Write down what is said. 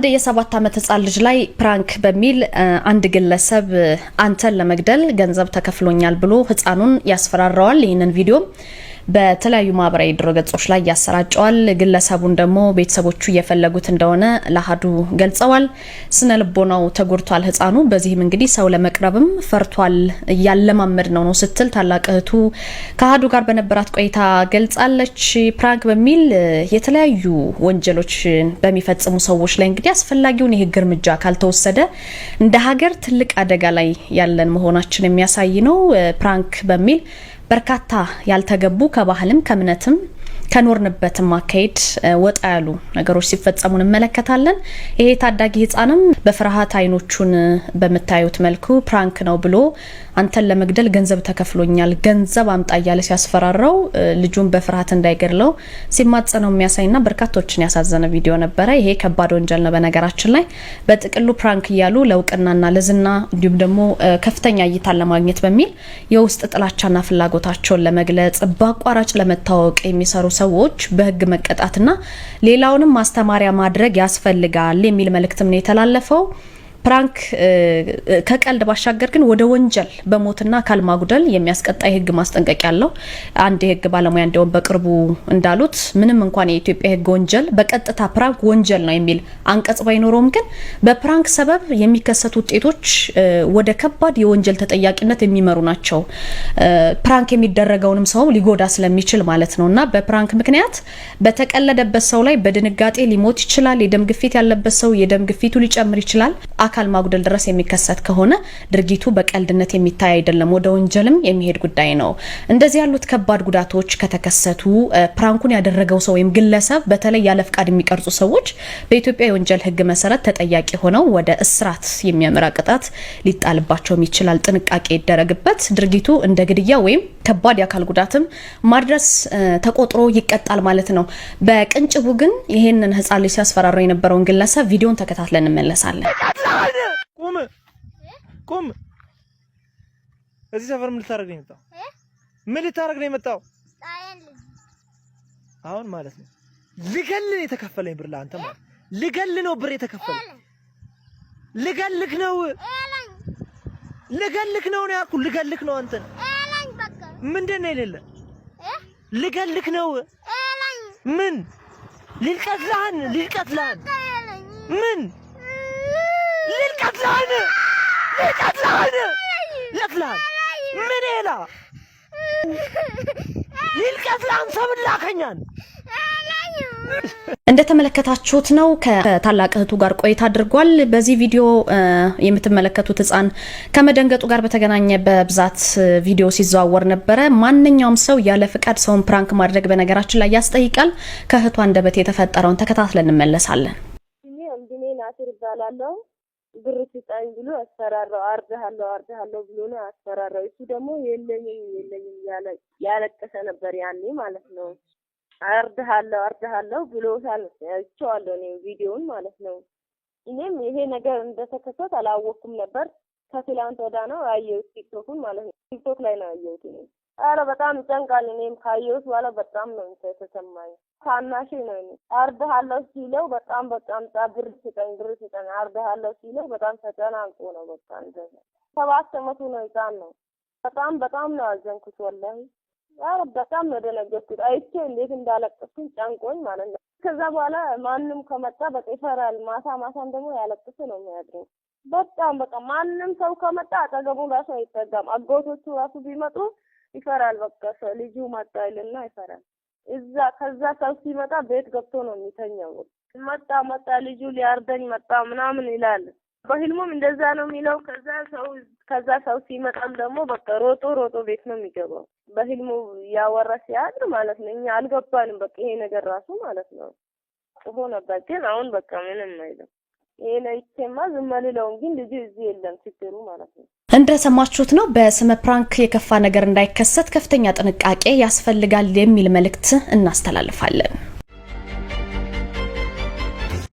የ7 ዓመት ህጻን ልጅ ላይ prank በሚል አንድ ግለሰብ አንተን ለመግደል ገንዘብ ተከፍሎኛል ብሎ ህፃኑን ያስፈራራዋል። ይህንን ቪዲዮ በተለያዩ ማህበራዊ ድረገጾች ላይ ያሰራጨዋል። ግለሰቡን ደግሞ ቤተሰቦቹ እየፈለጉት እንደሆነ ለአሀዱ ገልጸዋል። ስነ ልቦናው ተጎድቷል ህፃኑ። በዚህም እንግዲህ ሰው ለመቅረብም ፈርቷል፣ እያለማመድ ነው ነው ስትል ታላቅ እህቱ ከአሀዱ ጋር በነበራት ቆይታ ገልጻለች። Prank በሚል የተለያዩ ወንጀሎች በሚፈጽሙ ሰዎች ላይ እንግዲህ አስፈላጊውን የህግ እርምጃ ካልተወሰደ እንደ ሀገር ትልቅ አደጋ ላይ ያለን መሆናችን የሚያሳይ ነው። Prank በሚል በርካታ ያልተገቡ፣ ከባህልም ከእምነትም ከኖርንበትም አካሄድ ወጣ ያሉ ነገሮች ሲፈጸሙ እንመለከታለን። ይሄ ታዳጊ ህፃንም በፍርሃት አይኖቹን በምታዩት መልኩ prank ነው ብሎ አንተን ለመግደል ገንዘብ ተከፍሎኛል፣ ገንዘብ አምጣ እያለ ሲያስፈራራው ልጁን በፍርሃት እንዳይገድለው ሲማጸነው የሚያሳይና በርካቶችን ያሳዘነ ቪዲዮ ነበረ። ይሄ ከባድ ወንጀል ነው። በነገራችን ላይ በጥቅሉ prank እያሉ ለእውቅናና ለዝና እንዲሁም ደግሞ ከፍተኛ እይታን ለማግኘት በሚል የውስጥ ጥላቻና ፍላጎታቸውን ለመግለጽ፣ በአቋራጭ ለመታወቅ የሚሰሩ ሰዎች በህግ መቀጣትና ሌላውንም ማስተማሪያ ማድረግ ያስፈልጋል የሚል መልእክትም ነው የተላለፈው። Prank ከቀልድ ባሻገር ግን ወደ ወንጀል በሞትና አካል ማጉደል የሚያስቀጣ የህግ ማስጠንቀቂያ አለው። አንድ የህግ ባለሙያ እንዲያውም በቅርቡ እንዳሉት ምንም እንኳን የኢትዮጵያ ህግ ወንጀል በቀጥታ prank ወንጀል ነው የሚል አንቀጽ ባይኖረውም ግን በ prank ሰበብ የሚከሰቱ ውጤቶች ወደ ከባድ የወንጀል ተጠያቂነት የሚመሩ ናቸው። Prank የሚደረገውንም ሰው ሊጎዳ ስለሚችል ማለት ነው። እና በ prank ምክንያት በተቀለደበት ሰው ላይ በድንጋጤ ሊሞት ይችላል። የደም ግፊት ያለበት ሰው የደም ግፊቱ ሊጨምር ይችላል። አካል ማጉደል ድረስ የሚከሰት ከሆነ ድርጊቱ በቀልድነት የሚታይ አይደለም፣ ወደ ወንጀልም የሚሄድ ጉዳይ ነው። እንደዚህ ያሉት ከባድ ጉዳቶች ከተከሰቱ prank ኡን ያደረገው ሰው ወይም ግለሰብ፣ በተለይ ያለ ፍቃድ የሚቀርጹ ሰዎች፣ በኢትዮጵያ የወንጀል ሕግ መሰረት ተጠያቂ ሆነው ወደ እስራት የሚያመራ ቅጣት ሊጣልባቸውም ይችላል። ጥንቃቄ ይደረግበት። ድርጊቱ እንደ ግድያ ወይም ከባድ የአካል ጉዳትም ማድረስ ተቆጥሮ ይቀጣል ማለት ነው። በቅንጭቡ ግን ይሄንን ህፃን ልጅ ሲያስፈራራው የነበረውን ግለሰብ ቪዲዮን ተከታትለን እንመለሳለን። ቁም ቁም! እዚህ ሰፈር ምን ልታደርግ ነው የመጣው? ምን ልታደርግ ነው የመጣው? አሁን ማለት ነው ልገልህ ነው የተከፈለኝ ብር፣ ለአንተ ማለት ልገልህ ነው ብር የተከፈለኝ። ልገልህ ነው፣ ልገልህ ነው ነው ያልኩህ። ልገልህ ነው አንተን። ምንድን ነው የሌለ? ልገልህ ነው። ምን ልልቀትልህን ልልቀትልህን ምን ልልቀትልህን ልልቀትልህን ልልቀትልህን ምን ሄላ ልልቀትልህን ሰብላከኛን። እንደተመለከታችሁት ነው፣ ከታላቅ እህቱ ጋር ቆይታ አድርጓል። በዚህ ቪዲዮ የምትመለከቱት ህፃን ከመደንገጡ ጋር በተገናኘ በብዛት ቪዲዮ ሲዘዋወር ነበረ። ማንኛውም ሰው ያለ ፍቃድ ሰውን prank ማድረግ በነገራችን ላይ ያስጠይቃል። ከእህቷ አንደበት የተፈጠረውን ተከታትለን እንመለሳለን። እኔ ወንድሜ ናስር እባላለሁ። ብር ስጠኝ ብሎ አስፈራራው። አርድሃለሁ፣ አርድሃለሁ ብሎ ነው አስፈራራው። እሱ ደግሞ የለኝም፣ የለኝም ያለቀሰ ነበር ያኔ ማለት ነው። አርድሃለሁ፣ አርድሃለሁ ብሎታል። አይቼዋለሁ እኔ ቪዲዮውን ማለት ነው። እኔም ይሄ ነገር እንደተከሰተ አላወቅኩም ነበር። ከትላንት ወዲያ ነው ያየሁት ቲክቶኩን ማለት ነው። ቲክቶክ ላይ ነው ያየሁት እኔ። ኧረ በጣም ይጨንቃል። እኔም ካየሁት በኋላ በጣም ነው የተሰማኝ። ታናሼ ነው። እኔ አርድሃለሁ ሲለው በጣም በቃ አምጣ ብር ስጠኝ፣ ብር ስጠኝ፣ አርድሃለሁ ሲለው በጣም ተጨናንቆ ነው በቃ እንደዛ። 7 አመቱ ነው፣ ህፃን ነው። በጣም በጣም ነው ያዘንኩት ወላሂ። ኧረ በጣም ነው ደነገጥኩት። አይቼ እንዴት እንዳለቀስኩኝ ጨንቆኝ ማለት ነው። ከዛ በኋላ ማንም ከመጣ በቃ ይፈራል። ማታ ማታም ደግሞ ያለቅስ ነው የሚያድረው። በጣም በቃ ማንም ሰው ከመጣ አጠገቡ ራሱ አይጠጋም። አጎቶቹ ራሱ ቢመጡ ይፈራል። በቃ ልጁ መጣ ይልና ይፈራል። እዛ ከዛ ሰው ሲመጣ ቤት ገብቶ ነው የሚተኛው። መጣ፣ መጣ፣ ልጁ ሊያርደኝ መጣ ምናምን ይላል። በህልሙም እንደዛ ነው የሚለው። ከዛ ሰው ሲመጣም ደግሞ በቃ ሮጦ ሮጦ ቤት ነው የሚገባው። በህልሙ ያወራ ሲያድር ማለት ነው። እኛ አልገባንም። በቃ ይሄ ነገር ራሱ ማለት ነው ጽፎ ነበር፣ ግን አሁን በቃ ምንም አይልም። ይሄን አይቼማ ዝም አልለውም፣ ግን ልጁ እዚህ የለም ችግሩ ማለት ነው። እንደሰማችሁት ነው። በስመ prank የከፋ ነገር እንዳይከሰት ከፍተኛ ጥንቃቄ ያስፈልጋል የሚል መልእክት እናስተላልፋለን።